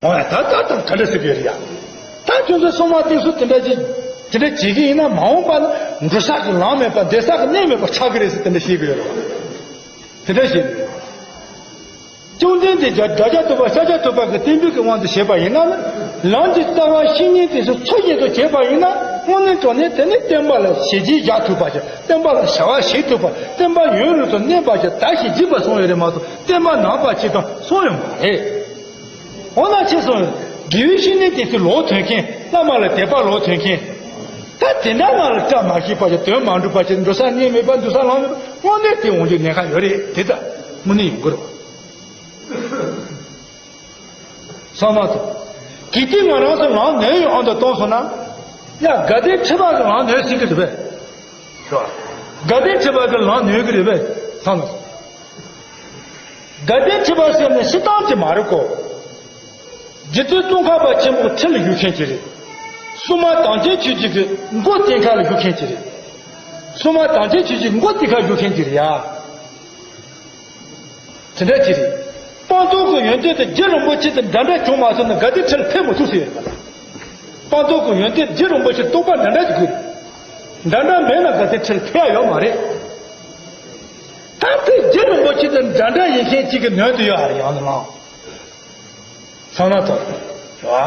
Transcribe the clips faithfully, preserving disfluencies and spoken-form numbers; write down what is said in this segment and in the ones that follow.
འོ་ཡ། ད་ད་ད་ག་འདྲ་ཟེར་གི་ཡོད་རེད་ཡ། ད་ཁྱོད་ཚོ་སྲུང་མ་བསྟེན་གསོལ་དེ་འདྲ་ཅིག་དེ་འདྲ་བྱེད་ཀྱི་ཡིན་ན། མ་འོངས་པ་ན་འགྲོ་ས་གི་ལམ་མེད་པ། བསྡད་ས་གི་གནས་མེད་པ་ཆགས་ཀྱི་རེད་ཟེར་དེ་འདྲ་བཤད་གི་ཡོད་རེད་བ། དེ་འདྲ་བཤད་གི་ཡོད་རེད། བཅོམ་ལྡན་འདས་ཀྱིས་བདག་ཅག་ཐུབ་པ་ཤཱཀྱ་ཐུབ་པ་གི་བསྟན་པའི་གི་དབང་དུ་བྱས་པ་ཡིན་ན་ནི། ལམ་གྱི་རྩ་བ་བཤེས་གཉེན་དེ་ཚོ་ཚུལ་བཞིན་དུ་བྱས་པ་ཡིན་ན། དངོས་གནས་དྲང་གནས་དེ་ནི་བསྟན་པ་ལ་བྱས་རྗེས་རྒྱག་ཐུབ་པ་ཞིག་བསྟན་པ་ལ་བྱ་བ་བྱེད་ཐུབ་པ། བསྟན་པ་ཡུན་རིང་དུ་གནས་པ་ཞིག་ད་ཞིག་བགྱིས་པ་སོང་ཡོད་རེད་མ་གཏོགས། བསྟན་པ་ནང་པ་ཅིག་དང་སོང་ཡོད་མ་རེད། འོ་ན་ཅི་སོང་། དགེ་བའི་བཤེས་གཉེན་དེ་ཚོའི་ལོག་ཐོན་མཁན། བླ་མ་ལ་དད་པ་ལོག་ཐོན་མཁན། ད་དེ་འདྲ་མ་ལ་བཀྲ་མ་ཤིས་པ་ཞིག་དོན་མ་འགྲུབ་པ་ཞིག་འགྲོ་ས་གནས་མེད་པ། འདུག་ས་ལམ་མེད་པ། དངོས་གནས་དེ་འོང་རྒྱུ་ཉེན་ཁ་ཡོད་རེད། དེ་ད་དངོས་གནས་ཡོང་གི་རེད། བསམ་མ་ཐུབ། གལ་ཏེ་ང་རང་ཚོ་ལམ་ནོན་ཡོད་ཨང་དུ་བཏང་སོང་ན། ཡ། དགའ་ལྡན་ཁྲི་པ་གི་ལམ་ནོན་སྲིད་ཀྱི་རེད་པས། རེད་བ། དགའ་ལྡན་ཁྲི་པ་གི་ལམ་ནོན་གྱི་རེད་པས། བསམ་མ་ཐུབ། དགའ་ལྡན་ཁྲི་པ་ཟེར་ནས་སྤྱིར་བཏང་གི་མ་རེད་གོ། རྗེ་བཙུན་ཙོང་ཁ་པ་ཆེན་པོ་ཁྲི་ལ་བཞུགས་མཁན་ཅིག་རེད། སྲུང་མ་དམ་ཅན་ཆོས་སྐྱིད་ཀྱི་མགོ་རྟིང་ཁ་ལ་བཞུགས་མཁན་ཅིག་རེད། སྲུང་མ་དམ་ཅན་ཆོས་སྐྱིད་མགོ་རྟིང་ཁ་བཞུགས་མཁན་ཅིག་རེད་ཡ། དེ་འདྲ་ཅིག་རེད། སྤངས་རྟོགས་ཀྱི་ཡོན་ཏན་དེ་རྗེ་རིན་པོ་ཆེ་དང་འདྲ་འདྲ་བྱུང་མ་སོང་ན་དགའ་ལྡན་ཁྲི་ལ་ཕེབས་མི་ཐུབ་ཟེར་ཡོད་པ་དང་། སྤངས་རྟོགས་ཀྱི་ཡོན་ཏན་རྗེ་རིན་པོ་ཆེ་རྟོགས་པ་འདྲ་འདྲ་ཅིག་དགོས་རེད། འདྲ་འདྲ་མེད་ན་དགའ་ལྡན་ཁྲི་ལ་ཕེབས་ཡ་ཡོད་མ་རེད། ད་དེ་རྗེ་རིན་པོ་ཆེ་དང་འདྲ་འདྲ་ཡིན་མཁན་གཅིག་གི་ནོན་དུ་ཡོད་ཨ་རེད། ཡང་ན་ལང་ཚང་ན་ཐོབ་རེད་བ།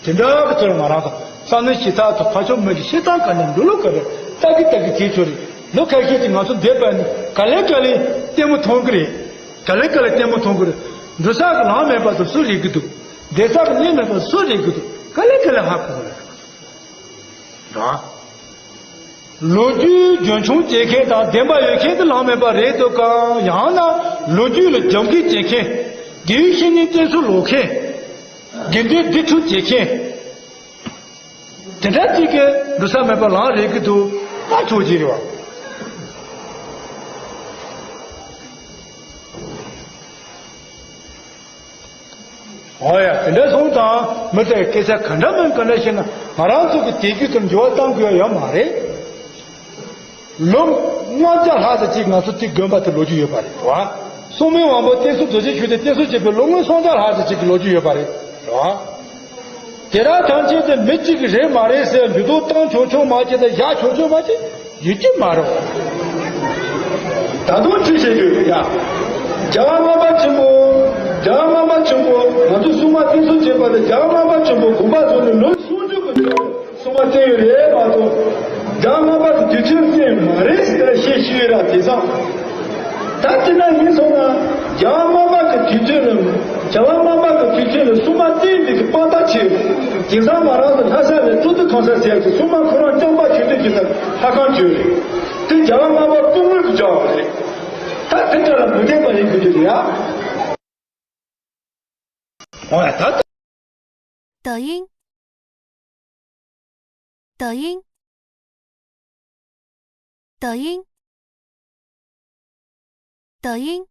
དེ་འདྲ་གི་ཚོར་ང་རང་ཚོ་བསམ་བློ་ཞིབ་ཚགས་ཚོ་ཕ་ཆོས་མི་གི་བཤད་སྟངས་ག་ནས་འགྲོ་ལུགས་ག་རེ་ལྟ་གི་ལྟ་གི་དེ་ཚོ་རེད། ལོ་ཁ་ཤས་ཀྱི་ང་ཚོ་འདས་པ་ནི་ག་ལེ་ག་ལེ་ལྟད་མོ་མཐོང་གི་རེད། ག་ལེ་ག་ལེ་ལྟད་མོ་མཐོང་གི་རེད། འགྲོ་ས་གི་ལམ་མེད་པ་དུ་སུ་རེད་གི་འདུག་བསྡད་ས་གི་གནས་མེད་པ་སུ་རེད་གི་འདུག་ག་ལེ་ག་ལེ་ཧ་གོ་གི་རེད། རེད་བ། ལོ་རྒྱུས་རྒྱུན་འཁྱོངས་བྱེད་མཁན་དང་བདེན་པ་ཡོད་མཁན་དུ་ལམ་མེད་པ་རེད་འདུག་གམ། ཡང་ན་ལོ་རྒྱུས་ལ་རྒྱབ་འགལ་བྱེད་མཁན། དགེ་བའི་བཤེས་གཉེན་བསྟེན་གསོལ་ལོག་མཁན། དགེ་འདུན་སྡིག་སྒྲིབ་བྱེད་མཁན། དེ་འདྲ་གཅིག་གིས་འགྲོ་ས་མེད་པ་ལམ་རེད་གི་འདུག་ད་ཆོག་གི་རེད་བ། འོ་ཡ། དེ་འདྲ་སོང་ཙང་མི་དེ་སྐད་ཆ་ག་འདྲ་མིན་ག་འདྲ་བཤད་ན་ང་རང་ཚོ་གི་དེ་རྒྱུད་དུ་འགྱུར་བ་གཏང་དགོས་ཡ་ཡོད་མ་རེད། ལོ་ལྔ་བརྒྱ་ལྷག་ཙམ་ཅིག་ང་ཚོ་དེ་དགོན་པ་དེ་ལོ་རྒྱུས་ཡོད་པ་རེད་བ། སྲུང་མའི་དབང་པོ་བསྟེན་གསོལ་རྡོ་རྗེ་ཆོས་སྡེ་བསྟེན་གསོལ་བྱས་པའི་ལོ་ངོ་སུམ་བརྒྱ་ལྷག་ཙམ་ཅིག་གི་ལོ་རྒྱུས་ཡོད་པ་རེད་བ། དེ་དག་ཐམས་ཅད་དེ་མི་གཅིག་གི་རེད་མ་རེད་ཟེར་འགྱུར་ལྡོག་བཏང་ཆོག་ཆོག་མ་བྱེད་དང་བཞག་ཆོག་ཆོག་མ་བྱེད། ཡོད་ཀྱི་མ་རེད། ད་དུང་ཅི་བྱེད་དགོས་ཡ། རྒྱལ་བ་དམར་པ་ཆེན་པོ། རྒྱལ་བ་དམར་པ་ཆེན་པོ་ང་ཚོ་སྲུང་མ་བསྟེན་གསོལ་བྱེད་པ་དེ་རྒྱལ་བ་དམར་པ་ཆེན་པོ་དགོངས་པ་རྫོགས་ནས་ལོ་སུམ་ཅུ་གི་སྲུང་མ་བསྟེན་ཡོད་རེད་མ་གཏོགས། རྒྱལ་བ་དམར་པ་དེ་དུས་ཆེན་བསྟེན་ཡོད་མ་རེད་ཟེར་བཤད་ཤེས་ཡོད་ར། དེང་སང་ད་དེ་འདྲ་ཡིན་སོང་ན་རྒྱལ་བ་དམར་པ་གི་དུས་ཚོད་ལ། རྒྱལ་བ་དམར་པ་གི་དུས་ཚོད་ལ་སྲུང་མ་བསྟེན་པའི་གི་དཔང་རྟགས་ཆེ། དེང་སང་ང་རང་ཚོ་ལྷ་ས་ནས་ཀྲུང་ཏུ་གང་ས་ཟེར་གི་སྲུང་མ་ཁོ་རང་རྐྱང་པ་ཁྱོད་དུས་ཀྱི་ས་ལྷ་ཁང་བྱོས་རེད། དེ་རྒྱལ་བ་དམར་པ་སྐུ་དངོས་ཀྱི་བྱ་བ་རེད། ད་དེ་འདྲ་ལ་མི་བདེན་པ་ཡིན་དགོས་ཀྱི་རེད་ཡ། འོ་ཡ། ད་ལྟ། 抖音，抖音，抖音，抖音。